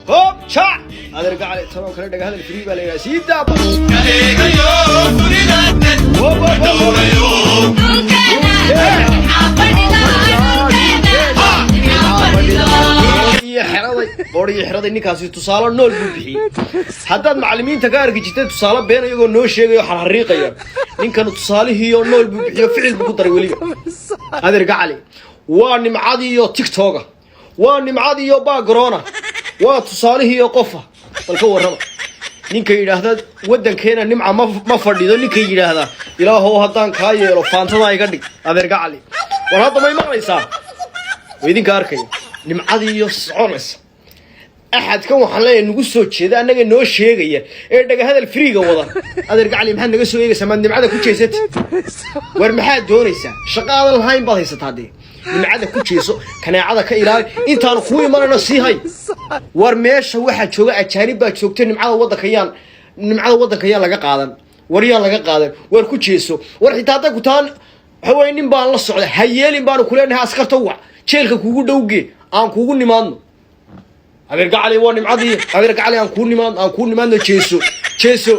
Hoob jac, adeer gacale, tanoo kale dhaga hadal free baa la yidhaha. Sii daaba. Hoob, hoob, hoob, hoob. Iyo xeraday qoor iyo xeraday. Ninkaasi tusaale nool buu bixiyey. Haddaad macallimiinta ka arki jirtay tusaale been iyagoo noo sheegayo xarxariiqaya, ninkan tusaalihiioo nool buu bixiyo, ficil buu ku daray weliba. Adeer gacali, waa nimcadiiyo TikToka, waa nimcadiiyo background, waa tusaalihiiyo qofa. Bal ka warrama ninka yidhaahda waddankeena nimca ma fadhido. Ninka yidhaahda, "Ilaahow, haddaan kaa yeelo, faantadaa iga dhig." Adeer gacali, war hadda may maqlaysaa? Waa idinka arkaya nimcadiiyo soconaysa. Axadkan waxaan leeyahay nagu soo jeeda, annaga noo sheegaya ee dhagahadal free-ga wada. Adeer gacali, maxaad naga soo eegaysaa? Maad nimcada ku jeesati? War maxaad doonaysaa? Shaqo aadan lahayn baad haysataa. Dee nimcada ku jeeso, kaneecada ka ilaali. Intaanu kuu imanayno sii hay. War meesha waxaa jooga ajaanib baa joogta. Nimcada waddanka yaan laga qaadan. War yaan laga qaadan. War ku jeeso. War xitaa hadday ku taan waxa weye nin baan la socda, ha yeelin baanu kuleenahay. Askarta wac, jeelka kugu dhowge, aan kugu nimaadno. Adeer gacali, waa nimcadii. Adeer gacali, aan kuu nimaadno, aan kuu nimaadno. Jeeso, jeeso.